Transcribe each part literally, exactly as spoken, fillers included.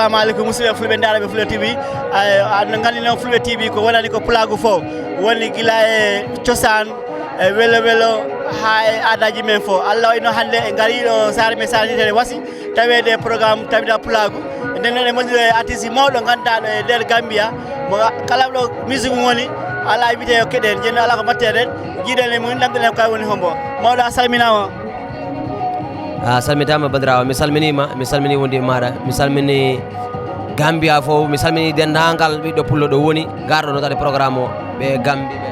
Assalamu aleykum, musidɓe fulɓe, ndaaraɓe Fulɓe T V. Ay, a, no nganndi noon, Fulɓe T V ko wonani ko pulaagu fof, woni gila e cosaan, e welo welo, haa e aadaaji men fof. Allah waɗi noon hannde en ngarii ɗo saare men, saare wiyetee Wasi, taweede e programme Tabita Pulaagu. Nden noon en ngonndi e artiste mawɗo ngannduɗaa ɗo e nder Gambia, mo kala ɗo musique mum woni, alaa wiyetee yo keɗen, njenno alaa ko mbaɗten, njiiɗen e mum, lamndiɗen ko kay woni hombo. Mawɗo, a salminaama. A salmitaama, bandiraawo, mi salminiima, mi salminii wondiiɓe maaɗa, mi salminii Gambia fof, mi salminii denndaangal ɓiɗɗo pullo ɗo woni, garɗo notade programme o, ɓe Gambi, ɓe.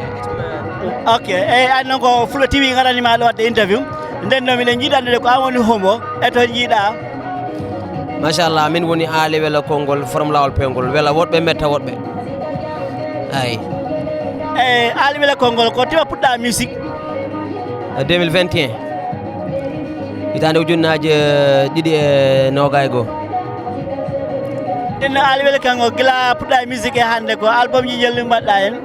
Ok, eyi, an noon ko Fulɓe T V ngarani ma ɗo waɗde interview. Nden noon miɗen njiɗi anndude ko an woni hombo, e to njiiɗa. Machallah, min woni Aali Wela Konngol, from Laawol Peewngol, wela woɗɓe, metta woɗɓe. Ay. E Aali Wela Konngol, ko tima puɗɗa musique? Deux mille vingt et un, hitaande ujunnaaje, eh, ɗiɗi e noogay goo. Nden noon Aali Wela Konngol, gila puɗɗa musique e hannde, ko album ji jelli mbaɗɗa heen?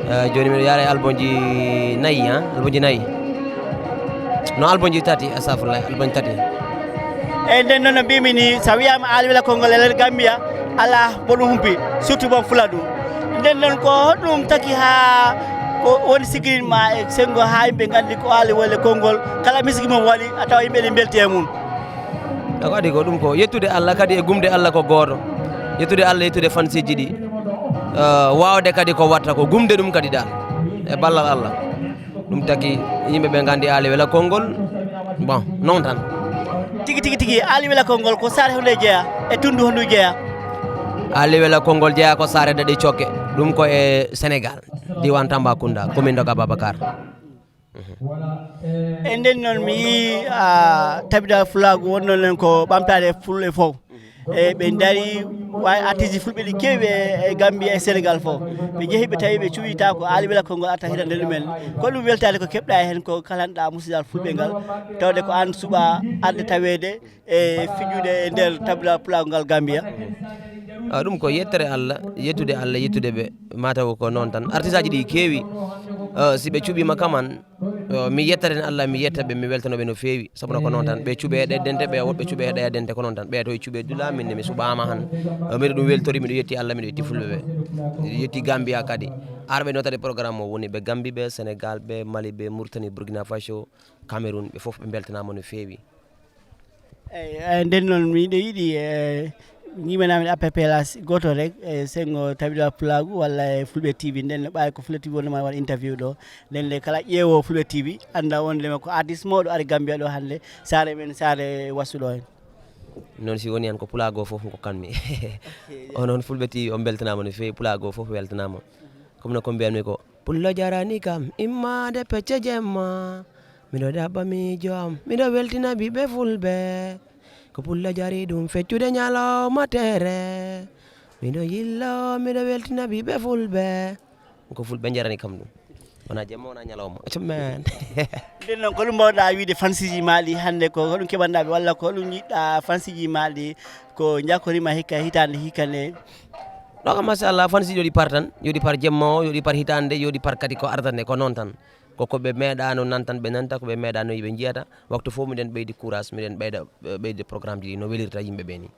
Eh, jooni miɗo yaara e album ji nayi, han, album ji nayi. No, album ji tati, astafurlah, album ji tati. Eyi, nden noon no mbimi ni, so wiyaama Aali Wela Konngol e nder Gambia, alaa mbo ɗum humpi, surtout bon fula ɗum. Nden noon ko honɗum taki haa ko woni sigirin ma e senngo haa yimɓe nganndi ko Aali Wela Konngol, kala misiki mo waɗi a tawa yimɓe ene mbelti e mum? Ko adi ko ɗum ko yettude Allah kadi e gumde Allah ko gooto. Yettude Allah, yettude fansiji ɗi. Eh, waawde kadi ko watta ko gumde ɗum kadi dal e ballal Allah. Ɗum taki yimɓe ɓe nganndi Aali Wela Konngol. Bon, noon tan. Tigi, tigi, tigi, Aali Wela Konngol ko saare honde jeya? E tunndu hondu jeya? Aali Wela Konngol jeya ko saare Daɗi Cokke. Ɗum ko e Sénégal, diiwaan Tambacounda, commune de Gababakar. E nden noon mi yii, a, Tabita Pulaagu wonno nen ko ɓamtaade fulɓe fof. E ɓe ndari, waawi artiste fulɓe ɗi keewi e, e Gambie e Sénégal fof. Ɓe njehi ɓe tawi ɓe cuɓitaa ko Aali Wela Konngol arta hitande ɗumen. Ko ɗum weltaade ko keɓɗa heen ko kalanɗa musidal fulɓe ngal, tawde ko aan suɓa arde taweede e fijude e nder Tabita Pulaagu ngal Gambia? A, ɗum ko yettere Allah, yettude Allah, yettude ɓe, mataw ko noon tan. Artiste aji ɗi keewi, a, si ɓe cuɓiima kaman, a, mi yetta tan Allah, mi yetta ɓe, mi weltano ɓe no feewi. Sabu no ko noon tan, ɓe cuɓe ɗe dente, ɓe woɗɓe cuɓe ɗe dente, ko noon tan. Ɓe to e cuɓe dula, min ne mi suɓaama han. A, miɗo ɗum weltori, miɗo yetti Allah, miɗo yetti fulɓe ɓe. Miɗo yetti Gambia kadi. Arɓe notade programme o woni ɓe Gambie, ɓe Sénégal, ɓe Mali, ɓe Mauritanie, Burkina Faso, Cameroun, ɓe fof ɓe mbeltanaama no feewi. Eyi, eyi, nden noon miɗo yiɗi, e, ñimanami appel gooto rek, e, senngo Tabita Pulaagu walla e Fulɓe T V. Nden no ɓaawi ko Fulɓe T V wonno ma waɗ interview ɗo. Nden nde kala ƴeewo Fulɓe T V annda wondema ko artiste mawɗo ari Gambia ɗo hannde, saare men, saare Wasu ɗo heen. Noon si woni han ko pulaago fof ko kanmi. O noon Fulɓe T V on mbeltanaama no feewi, pulaago fof weltanaama. Comme no ko mbiyatmi ko, pullo jarani kam immaade pecce jemma. Miɗo ɗaɓɓa miijo am, miɗo weltina ɓiɓɓe fulɓe. Ko pullo jari ɗum feccude ñalawma tere. Miɗo yillo, miɗo weltina ɓiɓɓe fulɓe. Ko fulɓe jarani kam ɗum. Wona jemma, wona ñalawma. Acca men. Nden noon, ko ɗum mbawɗa wiide fansiji ma ɗi hannde, ko hoɗum keɓanɗa ɓe, walla ko hoɗum njiɗɗa fansiji ma ɗi, ko njakorima hikka hitaande hikka nde? Ɗo kam, machallah, fansiji yo ɗi par tan, yo ɗi par jemma o, yo ɗi par hitaande, yo ɗi par kadi ko ardata nde, ko noon tan. Ko ko ɓe meeɗaano nan tan ɓe nanta, ko ɓe meeɗaano ɓe njiyata. Waktu fof miɗen ɓeydi courage, miɗen ɓeyda, ɓeyde programme ji ɗi no welirta yimɓe ɓe ni.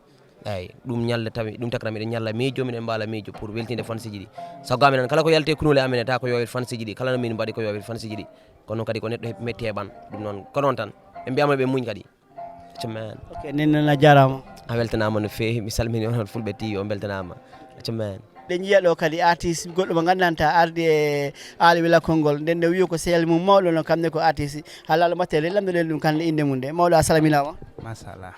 Eyi, ɗum ñalde tawi, ɗum takata miɗen ñalla miijo, miɗen mbaala miijo pour weltinde fansiji ɗi. Sago amen tan, kala ko yalti e kunule amen, ta ko yo wel fansiji ɗi. Kala no min mbaɗi ko yo wel fansiji ɗi. Kono kadi ko neɗɗo heɓ-, metti heɓan. Ɗum noon, ko noon tan. Ɓe mbiyama ɓe muñ kadi. Acca men. Ok, nden noon a jaaraama. A weltanaama no feewi, mi salmini onon Fulɓe T V, on mbeltanaama. Acca men. Ɗe njiya ɗo kadi artiste goɗɗo mo nganndanɗaa ardi e Aali Wela Konngol. Nden nde wiyo ko sehil mum mawɗo no, kam ne ko artiste. Haa laalo mbaɗten, lamndoɗen ɗum kamɗe innde mum nde. Mawɗo, a salminaama. Machallah.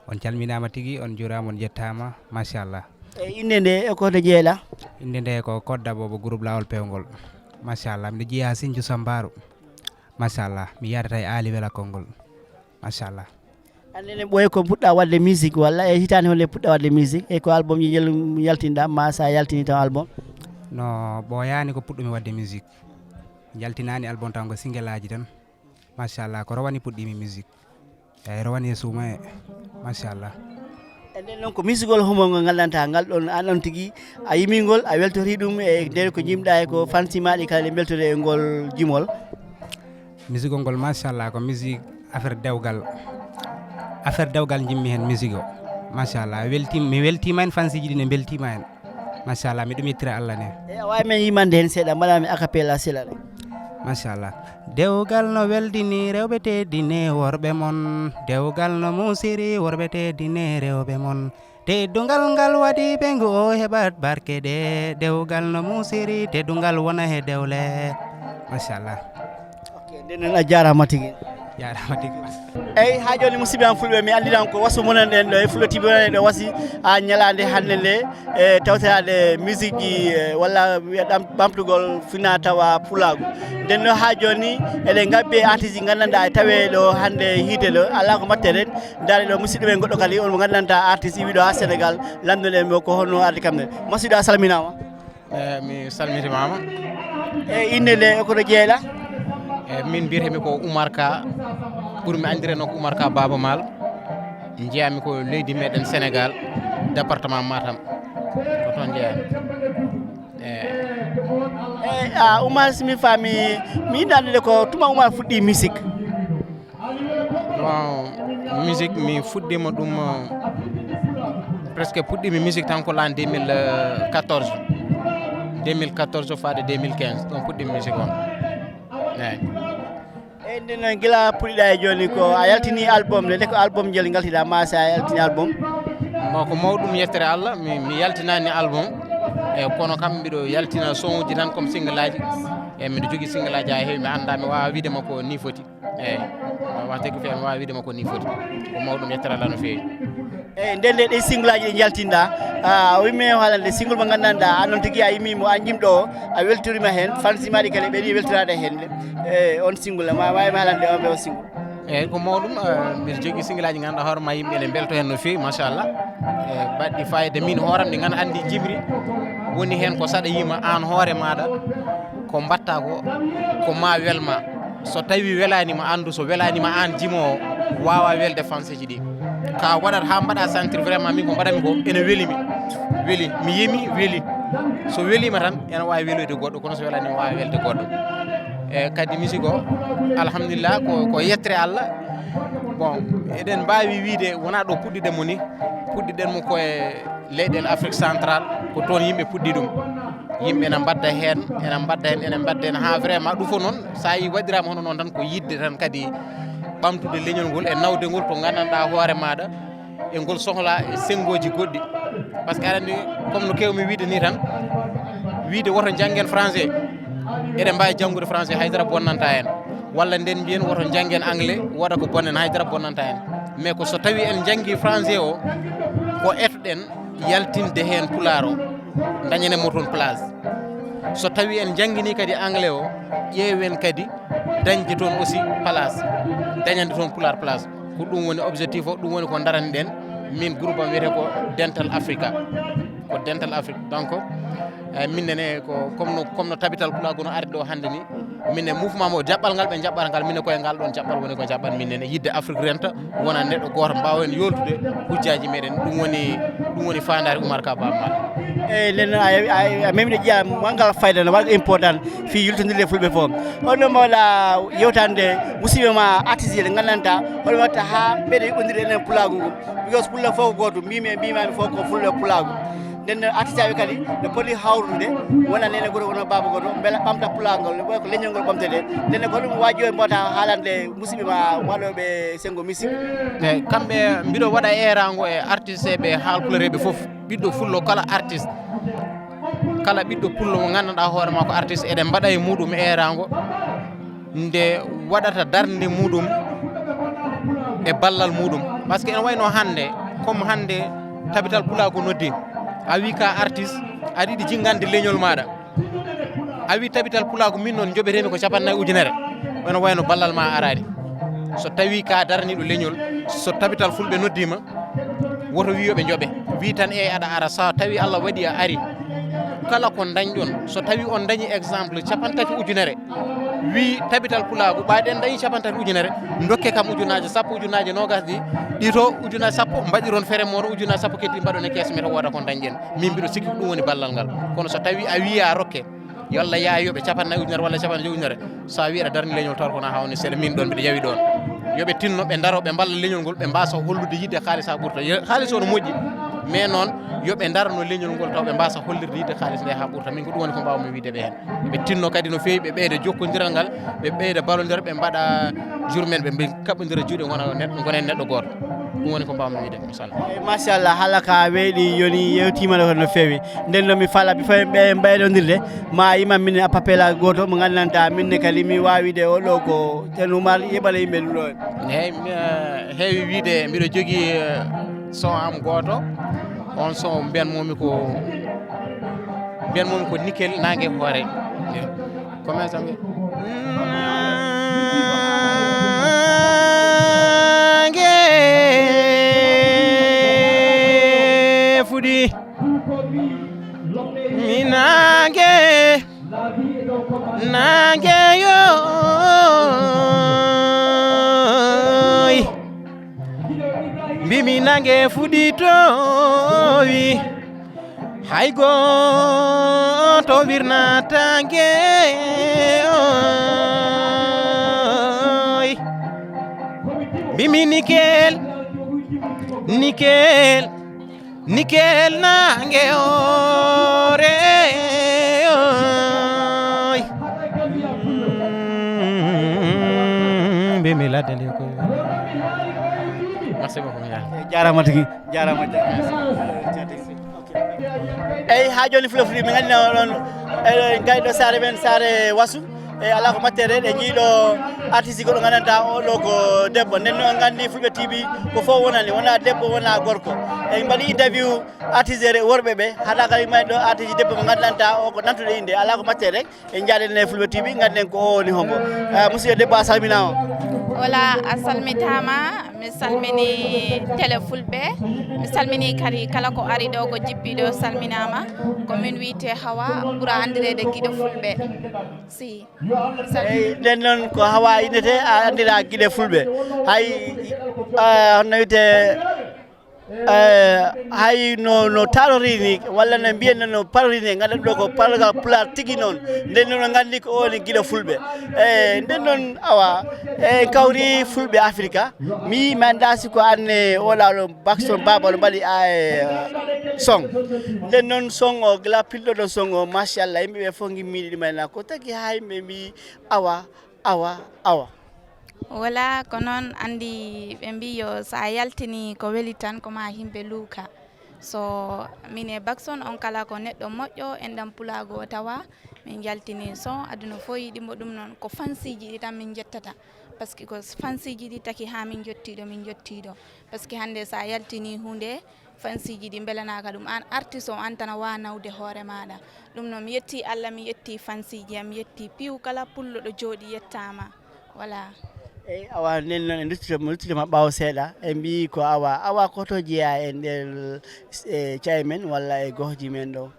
On calminaama tigi, on njuuraama, on njettaama. Machallah. E innde nde, e ko to jeeɗa? Innde nde ko Kodda Bobo, groupe Laawol Peewngol. Machallah. Miɗo jeyaa Sinju Sambaaru. Machallah. Mi yaadata e Aali Wela Konngol. Machallah. An nene ɓooy ko puɗɗa waɗde musique walla e hitaande honde puɗɗa waɗde musique? E ko album ji jel-, yaltinɗa ma sa yaltini taw album? No ɓooyaani ko puɗɗumi waɗde musique. Yaltinaani album taw ko single aji tan. Machallah, ko rowani puɗɗimi musique. Eyi, rowani e suuma e. Machallah. E nden noon ko misigol homol ngol nganndantaa ngal ɗon, an on tigi a yimii ngol, a weltorii ɗum e nder ko njimɗaa e ko fansi maa ɗi kala ɗe mbeltodee e ngol jimol? Misigol ngol, machallah, ko misik affaire dewgal. Affaire dewgal njimmi heen misik o. Machallah, weltima, mi weltima en, fansiji ɗi ne beltima en. Machallah, miɗum yettira Allah ne. E a wawi men yimande hen seeɗa, mbaɗa mi a cappella seeɗa rek. Machallah. Dewgal no weldini rewɓe teddine worɓe mon. Dewgal no musiri worɓe teddine rewɓe mon. Teddungal ngal waɗi ɓe ngu o heɓat barke ɗe. Dewgal no musiri teddungal wona he dewle. Machallah. Ok, nden noon a jarama tigi. Jarama tigi. Eyyi, ha joni musidɓe am fulɓe, mi andinan ko wasu munen ɗen ɗo e Fulo T V onon ɗo wasi a ñalande hande nde, e tawtorade musique ji, e, walla wiya ɗam ɓamtugol fina tawa pulagu. Nden noon ha joni eɗen ngabbi e artiste ji gandanɗa e tawe ɗo hande hiite ɗo, ala ko mbatten. Ndaari ɗo musidɗo men goɗɗo kadi on mo gandanta artiste iwi ɗo ha Sénégal, landuɗen mo ko honno ardi kam nden. Musidɗo a salminama. E mi salmitimama. E inde nde e kono jeeyɗa? E min mbiyetemi ko Oumar Ka, ɓurmi andireno ko Oumar Ka Baba Maal. Jeeyami ko leydi meɗen Sénégal, département Matam, ko toon jeeyami. E e a Oumar, si mi faami, mi yiɗi anndude ko tuma Oumar fuɗɗi musique. Bon, musique mi fuɗɗima ɗum, presque puɗɗimi musique tan ko l'an deux mille quatorze, deux mille quatorze faade deux mille quinze, ɗon puɗɗimi musique on. Eyi. Eyyi, nden noon gila puɗɗiɗa e joni, ko a yaltini album nde, nde ko album jel ngaltiɗa, ma sa yaltini album? Bon, ko mawɗum yettere Allah, mi, mi yaltinani album. E kono kam mbiɗo yaltina son uji tan comme single aji. E mbiɗo jogui single aji ha heewi, mi anda, mi wawa wiide ma ko ni foti. Eyyi, wate ko fewi, mi wawa wiide ma ko ni foti. Ko mawɗum yettere Allah no fewi. Eyyi, nden nde ɗin single aji ɗi jaltinɗa, a wimmi e haalande single mo gandanɗa an noon tigi a yimi mo, an jimɗo o a weltorima hen, fansimaɗi kala ɓeɗi weltorade hen. E on single ma wawi mi haalande on ɓe on single? Eyyi, ko mawɗum. Mbiɗo jogui single aji ganduɗa hoore ma yimɓe ene belto hen no fewi, machallah. E baɗɗi fayida min hooram ɗi ganduɗa andi jimri woni hen ko saɗa yima an hoore maɗa, ko mbatta ko, ko ma welma. So tawi welanima, andu so welanima an jimowo, wawa welde fanseji ɗi. Ka waɗat ha mbaɗa sentir vraiment min ko mbaɗanmi ko ene welimi. Weli, mi yemi, weli. So welima tan ene wawi weloyde goɗɗo, kono so welanima wawa welde goɗɗo. E kadi musique o, alhamdulillah, ko, ko yettere Allah. Bon, eɗen mbawi wiide wona ɗo puɗɗiɗen mo ni. Puɗɗiɗen mo koye leyɗel Afrique Central, ko toon yimɓe puɗɗi ɗum. Yimɓe ene mbadda heen, ene mbadda heen, ene mbadda heen, haa vraiment ɗum fof noon, so a yii waɗiraama hono noon tan, ko yiɗde tan kadi ɓamtude leñol ngol e nawde ngol to nganndanɗaa hoore maaɗa, e ngol sohla e senngooji goɗɗi. Par ce que aɗa anndi, comme no keewmi wiide nii tan, wiide woto njanngen français, eɗen mbaawi janngude français, hay dara bonnantaa en. Walla nden mbiyen woto njanngen anglais, wooda ko bonnen, hay dara bonnantaa en. Mais ko so tawii en njanngii français o, ko eto ɗen yaltinde heen pulaar o, dañanen mo toon place. So tawii en njannginii kadi anglais o, ƴeewen kadi dañde toon aussi place, dañande toon pulaar place. Ko ɗum woni objectif o, ɗum woni ko ndarani-ɗen min groupe am wiyetee ko Dental Africa. Ko Dental Africa. Donc, eh, min nene ko comme no, comme no tabital pulaagu no ari ɗo hannde ni, min e mouvement mo jaɓɓal ngal ɓe jaɓɓata ngal, min e koye ngal ɗon jaɓɓal woni ko jaɓɓan min nene, yidde Afrique renta, wona neɗɗo gooto, mbaawen yoltude hujjaaji meɗen. Ɗum woni, ɗum woni faandaare Oumar Ka Baaba Maal. Eyyi, nden noon a, a, a memɗo ƴiya mo ngal fayda no waɗa important fii yiltondirde fulɓe fof. Honno mbawɗa yewtande musiɓɓe ma artiste ji ɗe nganndanɗaa, hono watta haa ɓeyɗa yuɓɓondirde enen pulaagu ngu? Because fulɓe fof ko gooto, mbimi e mbimami fof ko fulɓe pulaagu. Nden noon artiste aɓe kadi no poti hawrude, wona nene goto, wona baaba goto, mbela ɓamta pulaagu ngol, ne ɓooya ko leñol ngol ɓamtete. Nden noon ko ɗum waji o mbawta haalande musiɓɓe ma waɗoɓe senngo musique? Eyyi, kamɓe mbiɗo waɗa erango e artiste ɓe haalpulareɓe fof, ɓiɗɗo fullo kala artiste, kala ɓiɗɗo pullo mo nganndanɗaa hoore ma ko artiste, eɗen mbaɗa e muɗum erango nde waɗata darnde muɗum e ballal muɗum. Par ce que ene wayno hannde, comme hannde tabital pulaagu noddi, a wi ka artiste, aɗa yiɗi jinngande leñol maɗa, a wi tabital pulaagu min noon joɓetemi ko capannayyi ujunere, ene wayno ballal ma arani. So tawi ka daraniɗo leñol, so tabital fulɓe noddima, woto wi yo ɓe njoɓe. Wi tan, eyyi, aɗa ara, so tawi Allah waɗi a ari, kala ko dañɗon, so tawi on dañi exemple capantati ujunere, wi tabital pulaagu, ɓay ɗen dañi capantati ujunere, dokke kam ujunaje sappo, ujunaje nogas ɗi, ɗi to ujunaje sappo, mbaɗiron fere moɗon, ujunaje sappo keddi mbaɗon e kees, mi to wooda ko dañɗen. Min mbiɗo sikki ko ɗum woni ballal ngal. Kono so tawi a wiya rokke, yo Allah yaa yoɓe capannayyi ujunere walla capannayyi ujunere, so a wi aɗa darni leñol tawata kono a hawni seeɗa, min ɗon mbiɗo yawi ɗon. Yo ɓe tinno, ɓe ndaro, ɓe mballa leñol ngol, ɓe mbasa hollude yiɗde kaalis haa ɓurta. Ye-, kaalis o no moƴƴi, mais noon yo ɓe ndarno leñol ngol taw ɓe mbasa hollirde yiɗde kaalis nde haa ɓurta. Min ko ɗum woni ko mbaawmi wiide ɓe heen. Ɓe tinno kadi no feewi, ɓe ɓeyda jokkondiral ngal, ɓe ɓeyda ballondiral, ɓe mbaɗa jour men, ɓe mbi-, kaɓɓondira juuɗe, ngona neɗɗo, ngonen neɗɗo gooto. Ɗum woni ko mbaawmi wiide, machallah. Machallah, hala ka weeɗi, yoni yewtiima ɗo no feewi. Nden noon mi fala, bifo en ɓe mbaylondirde, ma imam min a papela gooto mo nganndantaa min ne kadi mi waawi de o ɗo ko Ceerno Umar yeɓala yimɓe ɗum ɗo en. Eeyi, mi, eh, heewi wiide mbiɗo jogii, eh, son am gooto. On son mbiyan momi ko, mbiyan momi ko Nickel Nangue Hoore. Ko men tan. Nangue fuɗi. Mi nangue, nangue yoy. Mbimi nangue fuɗi towi. Hay gooto wirnata nge oy. Mbimi Nickel, Nickel, Nickel Nangue Hoore oy. Mm, mbimi ladde nde koy. Merci beaucoup, Yaya. Jaaraama tigi, jaaraama, jaaraama. Eyi, haa jooni Fulɓe Fuɗi, min nganndi oɗon, eɗen ngari ɗo saare men, saare Wasu. E alaa ko mattere, ɗe njii ɗo artiste goɗɗo nganndantaa o ɗo ko debbo. Nden noon nganndi Fulɓe T V ko fof wonani, wonaa debbo, wonaa gorko. En mbaɗi interview artiste worɓe ɓe, haɗa kadi may ɗo artiste debbo mo nganndantaa o ko nantuɗo innde. Alaa ko mattere, en njaaɗen e Fulɓe T V, ngannden ko o woni hombo. Eh, musidɗo debbo, a salminaama. Wala, a salmitaama. Mi salmini télé Fulɓe. Mi salmini kadi kala ko ari ɗo, ko jippi ɗo, salminaama. Ko min wiyte Hawa, ɓura anndireede Giɗo Fulɓe. Si. Eyi, nden noon ko Hawa innete, a anndira Giɗo Fulɓe. Hay, eh, honno wiyte, eh, hay no, no tarori ni, walla no mbiyen no, no parori ni, nganndan ɗo ko pargal Pulaar tigi noon. Nden noon, no nganndi ko o woni Giɗo Fulɓe. Eyi, nden noon, awa, en kawri Fulɓe Afrika. Mi, mi anndaa si ko an e o lawlo Bakson Baba no mbaɗi a, e, song. Nden noon, song o, gila pilɗoɗo song o, machallah, yimɓe ɓe fof ngimmiɗi ɗum en. Ko tagi haa yimɓe mbi, awa, awa, awa. Wala ko noon, anndi ɓe mbi yo so a yaltini ko weli tan, ko ma yimɓe luuka. So min e Bakson, on kala ko neɗɗo moƴƴo, enɗam pulaagu o tawa, min njaltini son, aduna fof yiɗi mo. Ɗum noon ko fansiiji ɗi tan min njettata, parce que ko fansiiji ɗi taki haa min njottii ɗo min njottii ɗo. Parce que hannde so a yaltini huunde, fansiiji ɗi mbelanaaka ɗum, aan artiste o, aan tan a waawa nawde hoore maaɗa. Ɗum noon mi yettii Allah, mi yettii fansiiji am, mi yettii piiw kala pullo ɗo jooɗi yettaama. Voilà. Eyi, awa, nden noon en nduttito, nduttito ma ɓaawo seeɗa. En mbii ko awa, awa ko to jeyaa e nder, e ca'e men walla e gohji men ɗo?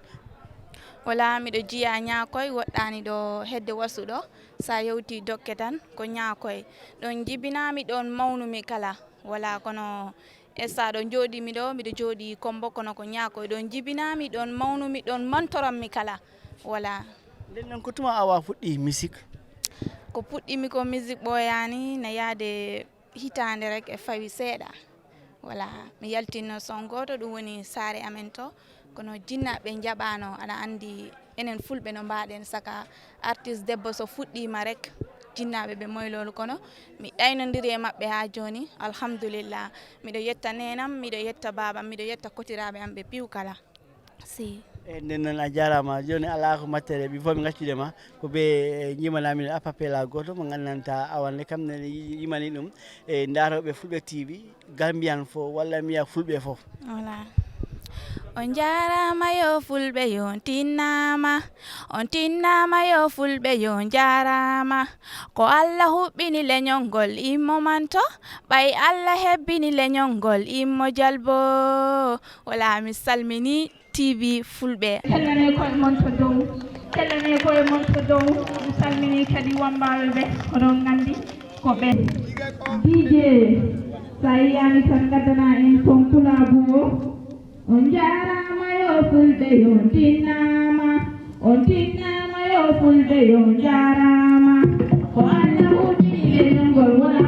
Wala, miɗo jeyaa Ñaakoy, woɗɗaani ɗo hedde Wasu ɗo. So a yewtii dokke tan ko Ñaakoy. Ɗoon njibinaami, ɗoon mawnumi kala. Wala, kono esa ɗo njooɗiimi ɗo, miɗo jooɗii Kombo, kono ko Ñaakoy. Ɗoon njibinaami, ɗoon mawnumi, ɗoon mantorammi kala. Wala. Nden noon, ko tuma awa fuɗɗi misik? Ko puɗɗimi ko misik ɓooyaani, na yaade hitaande rek e fawi seeɗa. Wala, mi yaltinno son gooto, ɗum woni saare amen to. Kono jinnaaɓe njaɓaano, aɗa anndi enen Fulɓe no mbaaɗen, saka artiste debbo so fuɗɗiima rek, jinnaaɓe ɓe moylol. Kono mi ɗaynondiri e maɓɓe haa jooni, alhamdulillah. Miɗo yetta neenam, miɗo yetta baabam, miɗo yetta kotiraaɓe am ɓe piiw kala. Si. E, nden noon a jaaraama. Jooni alaa ko mattere, bifo mi ngaccude ma, ko be, e, njimana min a papela gooto mo nganndantaa awa nde kam nene yi-, yimani ɗum. E, ndaarooɓe Fulɓe T V, Gambian fof, walla mi wiya Fulɓe fof. Voilà. On njaaraama yo Fulɓe, yo on tinnaama. On tinnaama yo Fulɓe, yo on njaaraama. Ko Allah huɓɓini leñol ngol immomanto, ɓay Allah hebbini leñol ngol immo jalbo. Wala, mi salmini T V Fulɓe. Tellane koye mon to dow. Tellane koye mon to dow. Mi salmini kadi wambaaɓe ɓe, oɗon nganndi ko ɓe. D J, so a yiyaani tan ngaddana en ton pulaagu o. On njaaraama yo Fulɓe, yo on tinnaama. On tinnaama yo Fulɓe, yo on njaaraama. Ko Allah huɓɓini leñol ngol wona.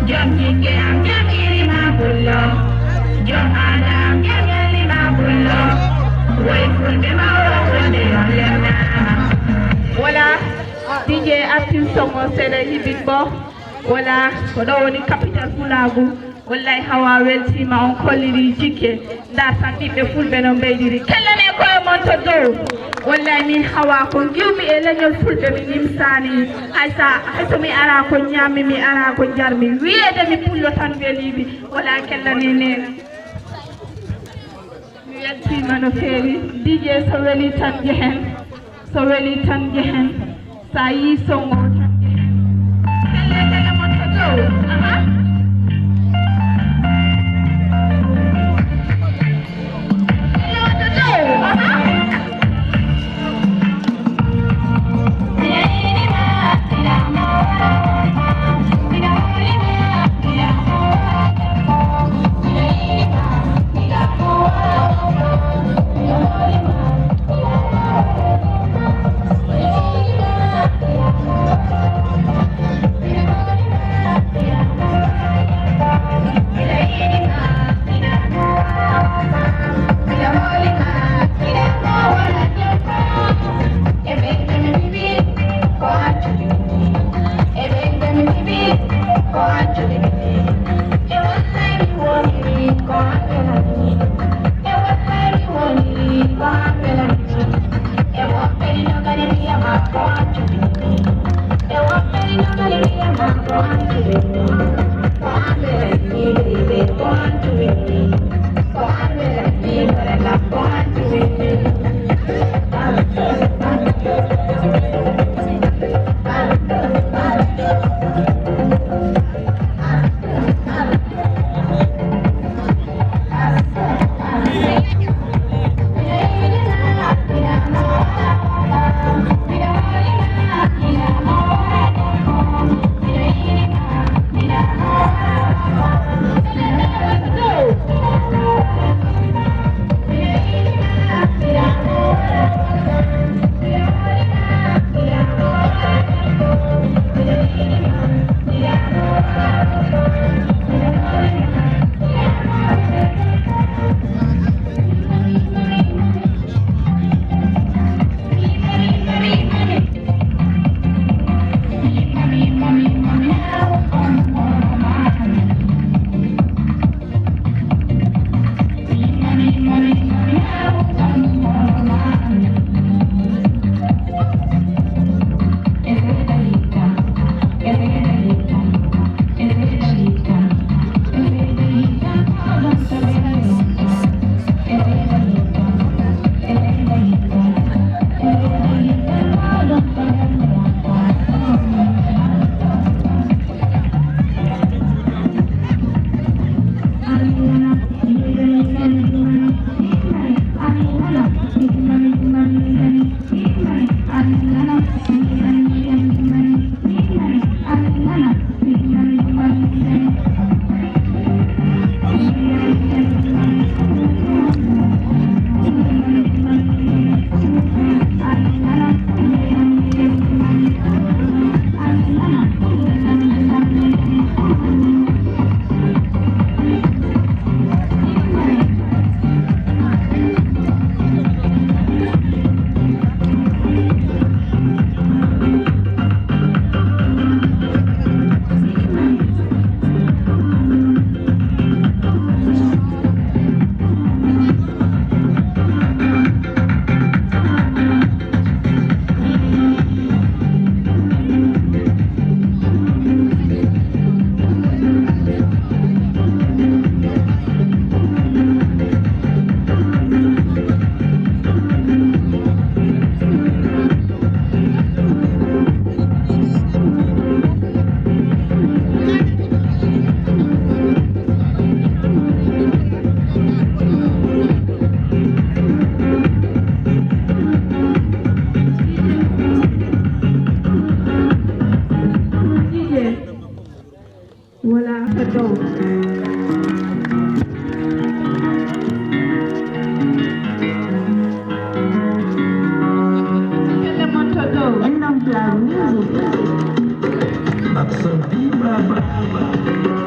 Jom jikke am, jom iri ma pullo. Jom aada am, jom yalli ma pullo. Woy fulɓe mawɗo wonde on lernama. Wala D J artin songo seeɗa hibit bo. Wala ko ɗo woni capital Pulaagu. Wallay hawa weltima on kolliri jikke. Nda tan ɓiɓɓe fulɓe no mbeydiri. Kellane koye mon to dow. Wallay min hawa ko ngiwmi e leñol fulɓe mi nimsani. Hay sa, hay so mi ara ko ñammi, mi ara ko jarmi. Wiyede mi pullo tan welimi. Wala kellane nena. Mi weltima no feewi. D J so weli tan jehen. So weli tan jehen. Sa yi songo tan jehen. Tele, tele mon to dow. Aha. Tele mon to dow. Aha. Wala ko dow. Pelle mon to dow. N M P R Music. Absorbi Baba.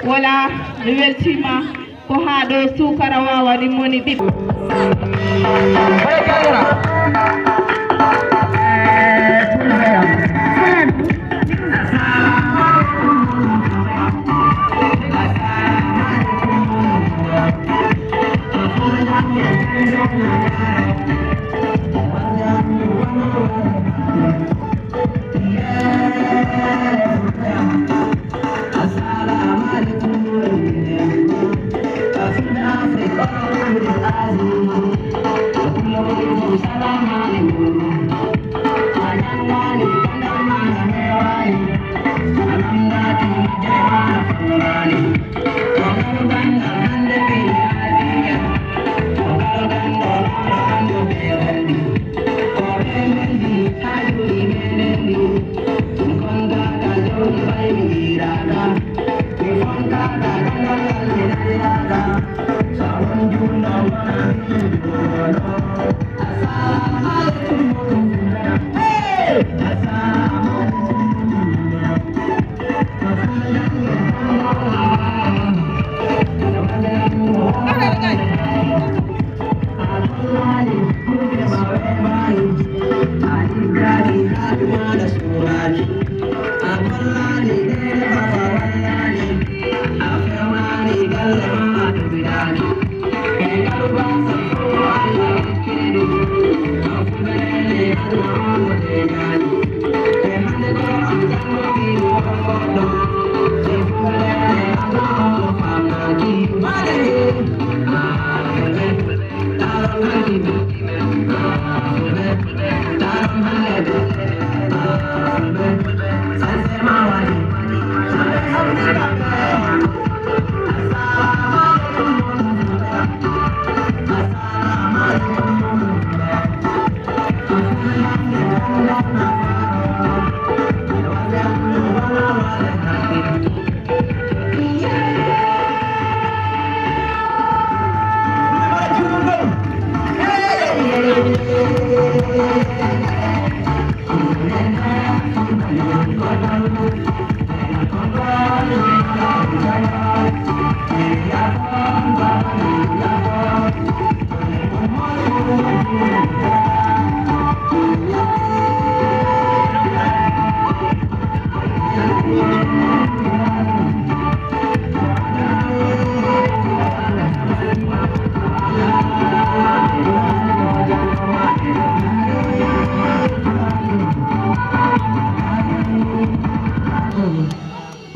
Voilà, mi weltiima. Ko haa ɗo suukara waawani moni ɓiɓɓe.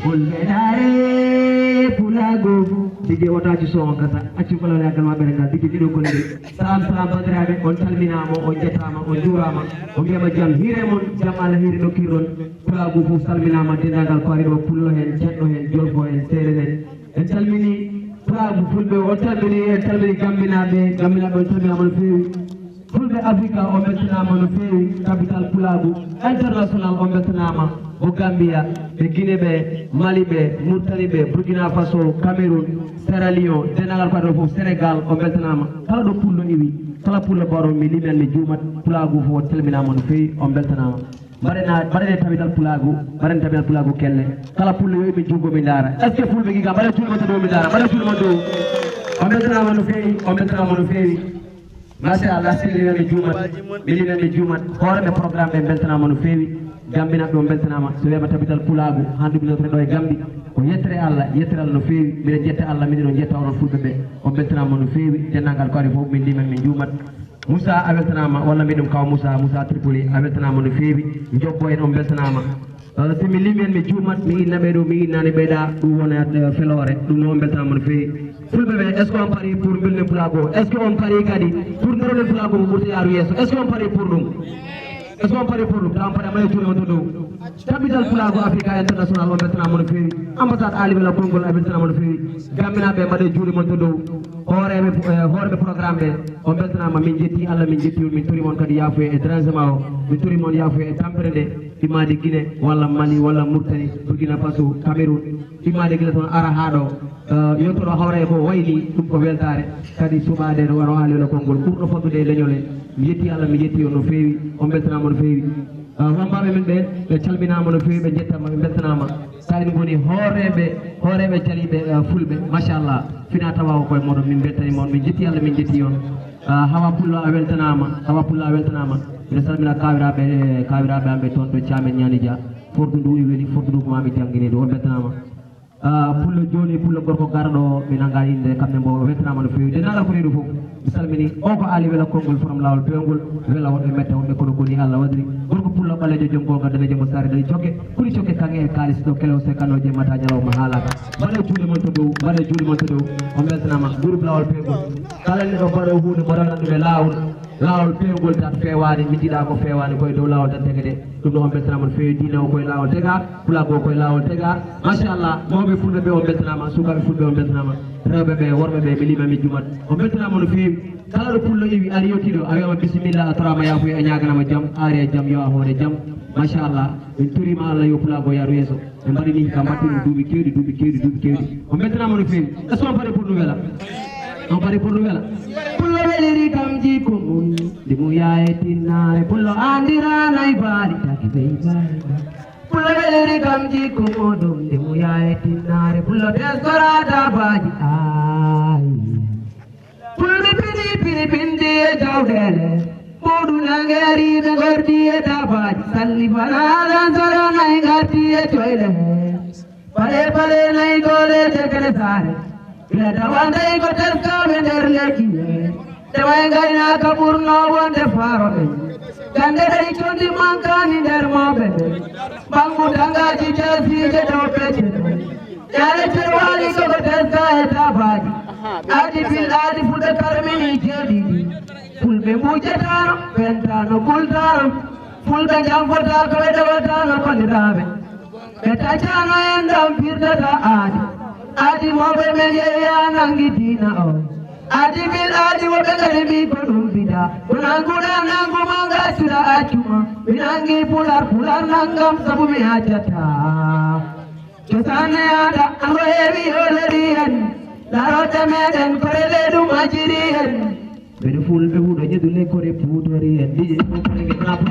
Fulɓe daare pulaagu. Dj Otaji Sow on kasa, accu kala woni aggal maɓɓe rengal, dj ɗiɗo kolle. Salam salam banndiraaɓe, on calminaama, on njettaama, on njuuraama. On mbiyama jam hiire mon, jam Allah hiire nokkiiron. Pulaagu fof salminaama, denndaangal ko ari ɗo, pullo heen, ceɗɗo heen, jolfo heen, seeɗa heen. En calmini pulaagu fulɓe, on calmini, en calmini gambinaaɓe, gambinaaɓe on calminaama no feewi. Fulɓe Afrika, on mbeltanaama no feewi. Capital Pulaagu International, on mbeltanaama. Ko Gambia, ɓe Guinée ɓe, Mali ɓe, Mauritanie ɓe, Burkina Faso, Cameroun, Sierra Leone, denndaangal ko aduna fof, Sénégal, on mbeltanaama. Kala ɗo pullo iwi, kala pullo baro, mi liman, mi juumat, Pulaagu fof, on calminaama no feewi, on mbeltanaama. Mbaɗena, mbaɗene Capital Pulaagu, mbaɗene Capital Pulaagu kelle. Kala pullo yo imin junngo mi ndaara. Est-ce que fulɓe giga mbaɗa juuɗe mon to dow mi ndaara, mbaɗa juuɗe mon dow. On mbeltanaama no feewi, on mbeltanaama no feewi. Machallah, sirri men mi juumat, mi limen mi juumat. Hooreeɓe programme ɓe mbeltanaama no feewi. Gambinaaɓe on mbeltanaama. So wiyama Capital Pulaagu, hannde ɗum ɗo e Gambi. Ko yettere Allah, yettere Allah no feewi. Miɗen njetta Allah, miɗen njetta onon fulɓe ɓe. On mbeltanaama no feewi. Denndaangal ko ari fof, min limen min juumat. Moussa, a weltanaama, walla mbiɗum kaw Moussa, Moussa Tripoli, a weltanaama no feewi. Jobbo en, on mbeltanaama. Eh, so mi limi en, mi juumat, mi inna ɓe ɗo, mi innani ɓe ɗa, ɗum wona, eh, feloore, ɗum noon on mbeltanaama no feewi. Fulɓe ɓe, est-ce que on parii pour mbelnen Pulaagu o? Est-ce que on parii kadi pour ndaroɗen Pulaagu o ɓurta yaaru yeeso? Est-ce que on parii pour ɗum? Est-ce que on parii pour ɗum? Taw on parii, mbaɗa juuɗe mon to dow. Capital Pulaagu Africa International, on mbeltanaama no feewi. Ambassade Aali Wela Konngol, a weltanaama no feewi. Gambinaaɓe, mbaɗa juuɗe mon to dow. Hooreeɓe, eh, hooreeɓe programme ɓe, on mbeltanaama. Min njetti Allah, min njetti on, min tori mon kadi yaafuya e dérangement o. Min tori mon yaafuya e tampere nde, immaade Guinée, walla Mali, walla Mauritanie, Burkina Faso, Cameroun. Immaade gila toon ara haa ɗo, eh, yettoɗo hawra e ko wayni, ɗum ko weltaare. Kadi suɓaade no wano Aali Wela Konngol ɓurɗo foddude e leñol en. Mi yetti Allah, mi yetti on no feewi, on mbeltanaama no feewi. Eh, wambaaɓe men ɓe, ɓe calminaama no feewi, ɓe njettaama, ɓe mbeltanaama. Kayen ngoni hooreeɓe, hooreeɓe jaliiɓe, eh, fulɓe, machallah. Fina tawa o koye mooɗon, min mbeltaniima on, min njetti Allah, min njetti on. Eh, Hawa Pullo, a weltanaama, Hawa Pullo, a weltanaama. Miɗo salmina kaawiraaɓe, kaawiraaɓe am ɓe toon to Caamen Ñaani Dia. Fordu ndu e weli, fordu ndu ko maa mi janngini ndu, on mbeltanaama. Ah, pullo jooni, pullo gorko garɗo o, mi nannga innde, kamɓe mbo weltanaama no feewi. Denndaangal ko reedu fof, mi salmini. O ko Aali Wela Konngol, from Laawol Peewngol, Wela wonɓe mette, wonɓe kono ko ni Allah waɗiri. Gorko pullo ɓaleejo, joom goonga, daneejo mo saare dañi cokke, kuli cokke kaŋŋe e kaalis ɗo kelew sekanooje mata ñalawma haalaaka. Mbaɗee juuɗe mon to dow, mbaɗee juuɗe mon to dow. On mbeltanaama, groupe Laawol Peewngol. Kala neɗɗo mbaɗo huunde, mbaɗo ɗum e laawol. Laawol peewgol tan feewaani, mi jiɗaa ko feewaani, koye dow laawol tan tege de. Ɗum ɗo on mbeltanaama no feewi, diine o koye laawol tega, pulaagu o koye laawol tega. Machallah, mawɓe fulɓe ɓe on mbeltanaama, sukaaɓe fulɓe on mbeltanaama, rewɓe ɓe, worɓe ɓe, mi lima mi jumat. On mbeltanaama no feewi. Kala ɗo pullo iwi, ari yottiiɗo, a wiyama bisimilla, a toraama yaafuya, a ñaaganaama jam, a ari e jam, yo a hoore jam. Machallah, min toriima Allah yo pulaagu o yaaru yeeso. Ɓe mbaɗi ni ka mbaɗi ɗum duuɓi keewɗi, duuɓi keewɗi, duuɓi keewɗi. On mbeltanaama no feewi. Est-ce que on pare pour nous wela? On pare pour nous wela? Pullo weliri kam jikku mum, ndi muya e tinnaare. Pullo anndiraanay baali, taki bey baali. Pullo weliri kam jikku muɗum, ndi muya e tinnaare. Pullo testora dabaaji, ay. Pulmi pini, pini, pindi e jawɗeele. Nange ari ɓe gordi e dabaaji, salli fana aran sara nay gardi e coyɗe. Pale pale nay gooreeje kene saare, ila tawande ko teskaaɓe nder lekki. Tawa e ngaynaaka ɓurno wonde faaroɓe. Gannde ɗe condi mankani nder mooɓe ɓe. Ɓanngu dangaaji jaasiije dow pecce ɗe. Yaare cerwaali koko teska e dabaaji. Aadi bil aadi Fulɓe karmini jeeɗiɗi. Fulɓe mbujataano, pentaano, kultaano. Fulɓe njamfotaako, ɓe ɗowataano banndiraaɓe. Ɓe taccano en ɗam firtata aadi. Aadi mawɓe men yeeya nangi diina o. Aadi bil aadi woɓɓe ngari mbi ko ɗum bida. Ko nanguɗa nangu ma ngaccuɗa accuma. Mi nangi pular, pular nangam sabu mi accata. Cosaan e aada, ango heewi hoolori en. Laarooɓe meɗen, kore leyɗum majjiri en. Ɓeɗo fulɓe huɗo ƴeɗu lekkore puudori en. Ɗiɗi ɗum ko nge nafa.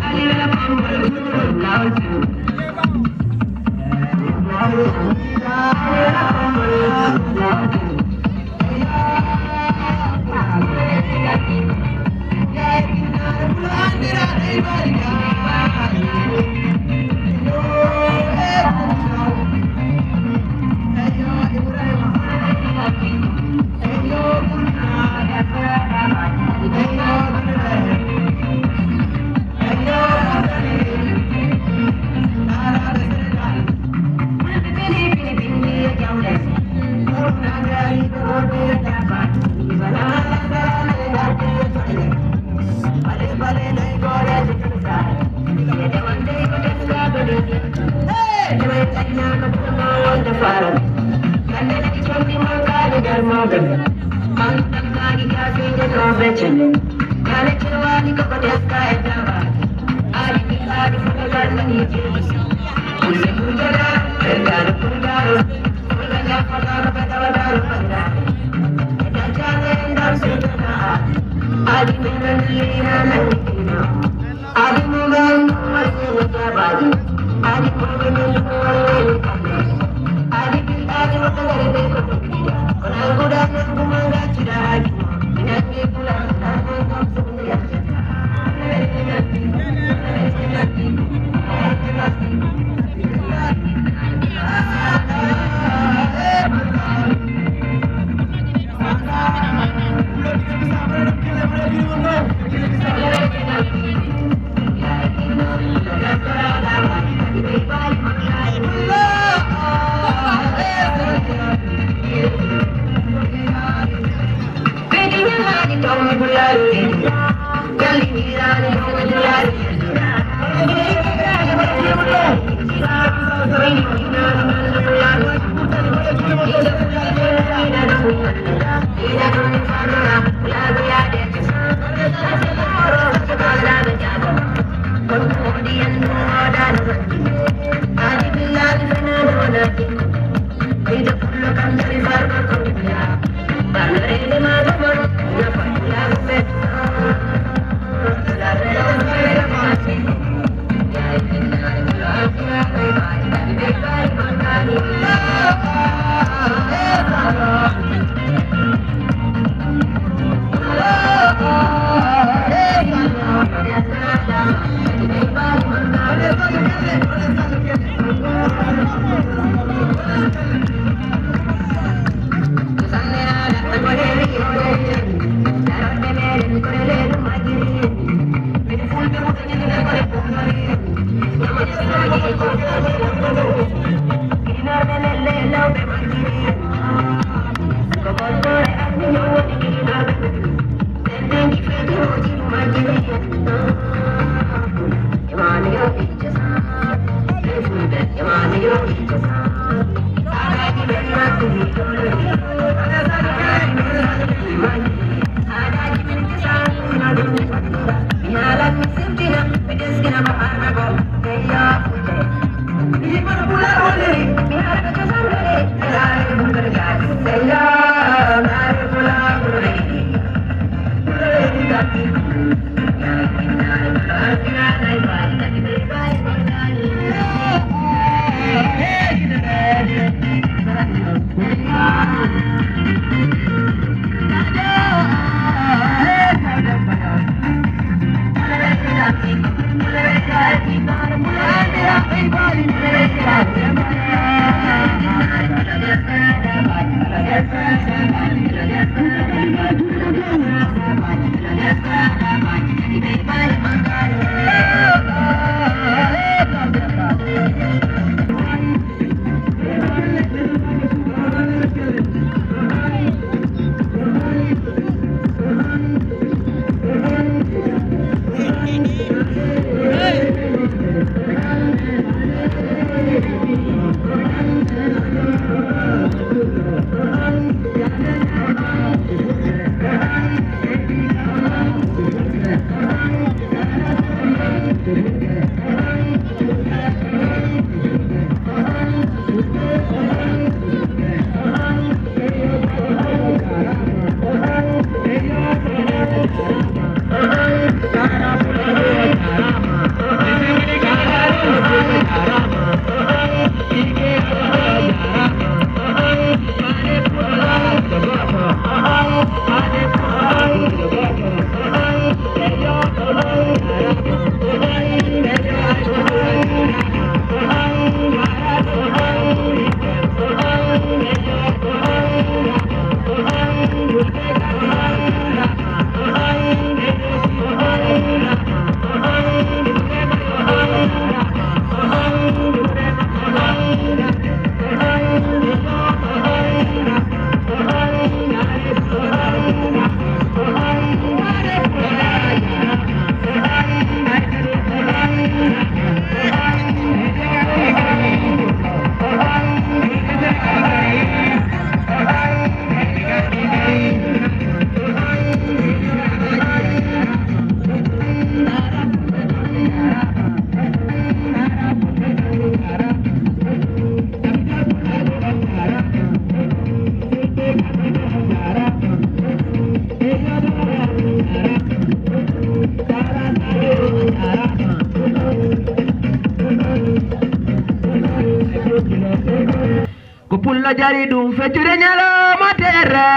Ko pullo jari ɗum feccude ñalawma teere.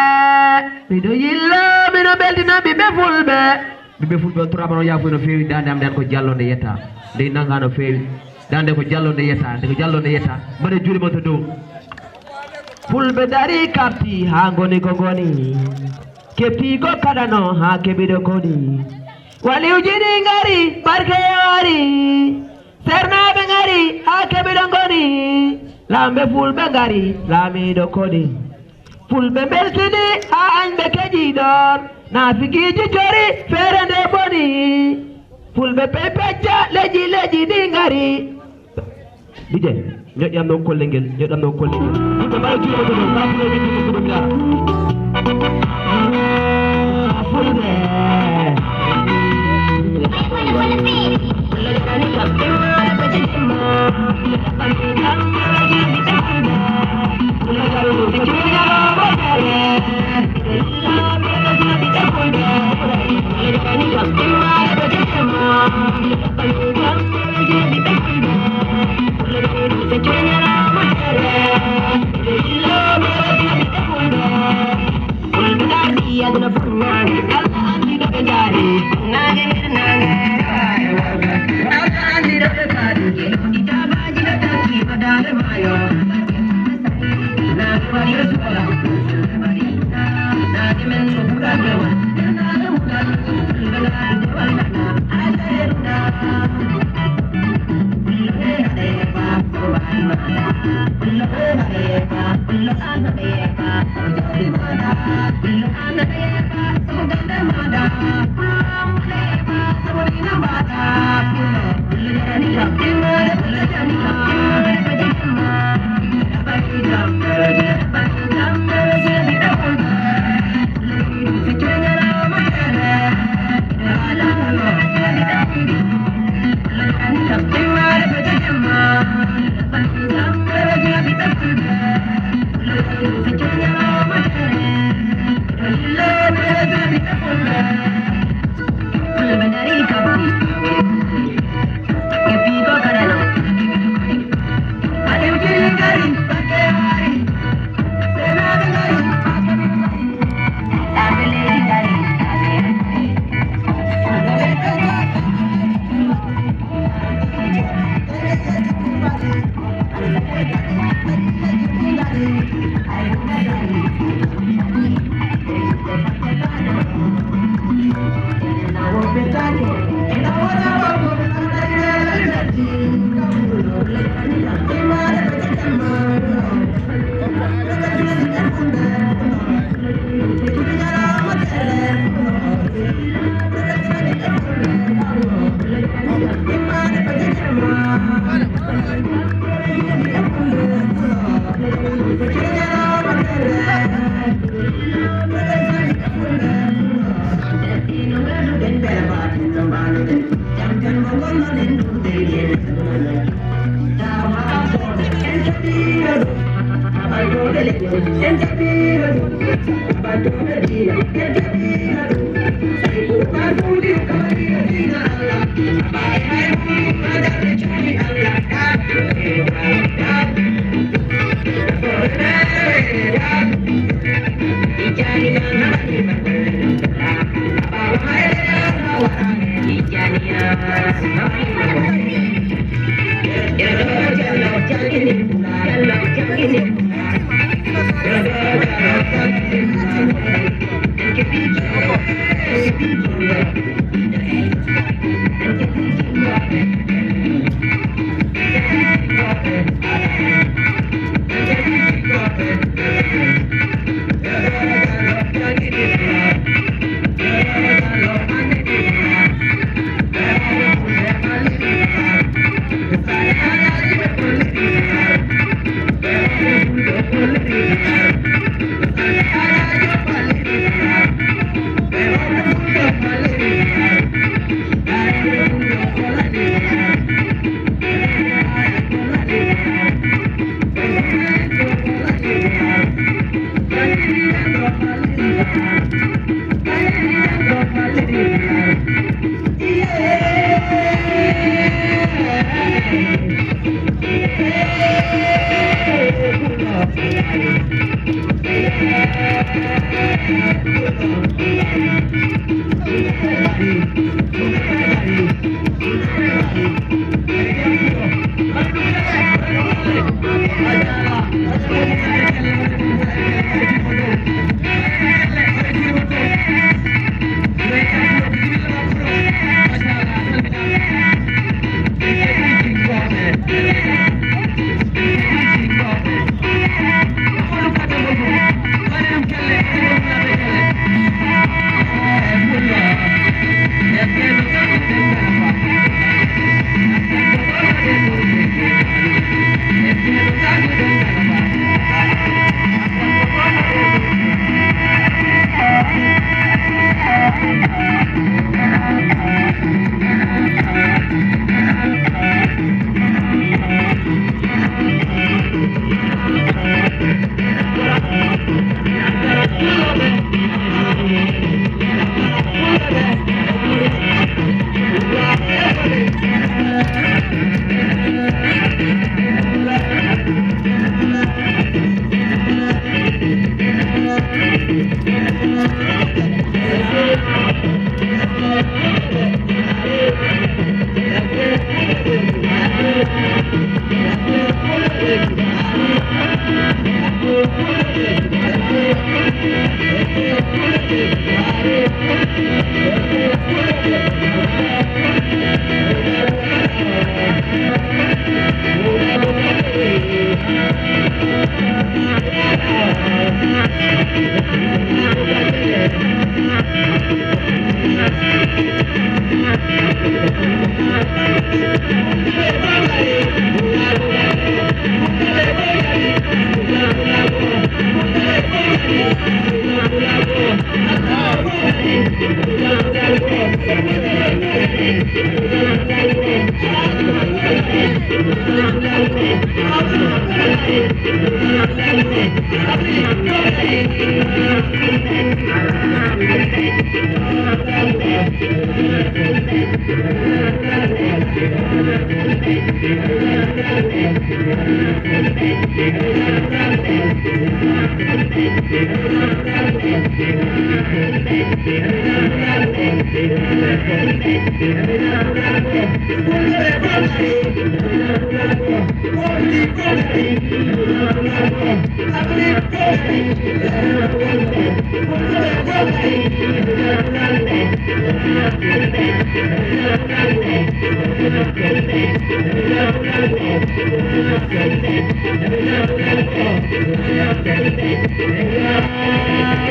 Miɗo yillo, miɗo beltina ɓiɓɓe fulɓe. Ɓiɓɓe fulɓe on turaama no yaafuy no feewi, daande am nden ko jallo nde yetta. Nde nanga no feewi. Daande ko jallo nde yetta, nde ko jallo nde yetta. Mbaɗe juuɗe mon to dow. Fulɓe dari kafti haa ngoni ko ngoni. Kefti ko kadano haa keɓiɗo koni. Waliwji ɗi ngari, barke e wari. Sernaaɓe ngari haa keɓiɗo ngoni. Laamɓe fulɓe ngari, laamiiɗo koni. Fulɓe mbeltini haa añɓe keƴi ɗoon. Naafikiiji cori, feere nde boni. Fulɓe pey pecca, leƴƴi leƴƴi ɗi ngari. Dije, ñoƴƴam noon kollel ngel, ñoƴƴam noon kollel ngel. Fulɓe mbaɗa juuɗe maɓɓe ɗo, mbaɗa juuɗe maɓɓe ɗo, mbiɗa. Fulɓe.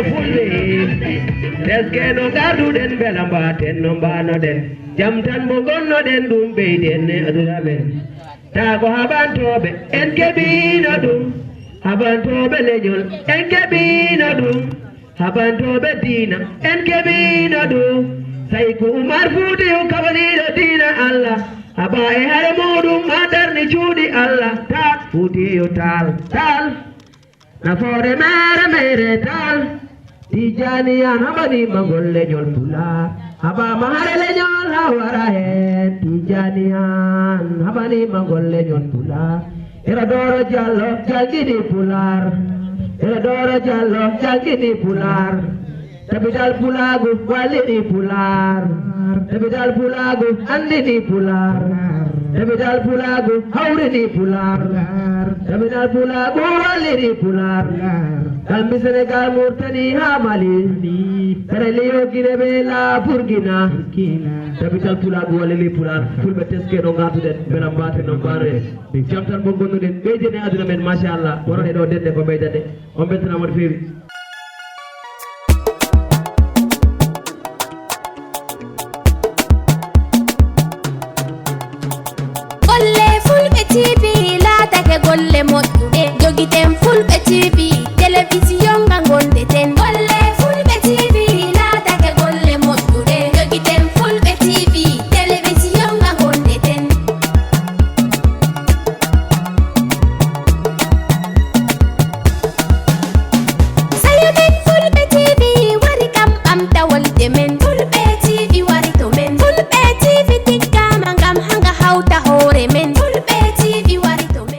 Fulɓe, deske no ngarduɗen, mbela mbaten no mbanoɗen. Jam tan mo ngonnoɗen, ɗum ɓeyden e aduna men. Taa ko haɓantooɓe, en keɓiino ɗum. Haɓantooɓe leñol, en keɓiino ɗum. Haɓantooɓe diina, en keɓiino ɗum. Sayku Umar Fuutiyu kaɓaniiɗo diina Allah. Haɓa e hare muɗum ma darni cuuɗi Allah. Taal Fuutiyu taal, taal. Nafoore mere mere taal. Tijani an haɓaniima ngol leñol Pulaar. Haɓaama hare leñol haa wara heen. Tijani an haɓaniima ngol leñol Pulaar. Ira Dooro Jallo jangini Pulaar. Ira Dooro Jallo jangini Pulaar. Tabidal Pulaagu wallini Pulaar. Tabidal Pulaagu anndini Pulaar. Tabidal Pulaagu hawrini Pulaar. Tabidal Pulaagu wallini Pulaar. Gambi, Senegal, Murtani haa Mali. Sierra Leone, Guinée be la Burkina. Tabidal Pulaagu wallini Pulaar. Fulɓe, teske no ngarduɗen, mbela mbaten no mbanre. Jam tan mo ngonnoɗen, ɓeyden e aduna men, machallah. Wonande ɗo dende ko ɓeydande. On mbeltanaama no feewi. Golle Fulɓe T V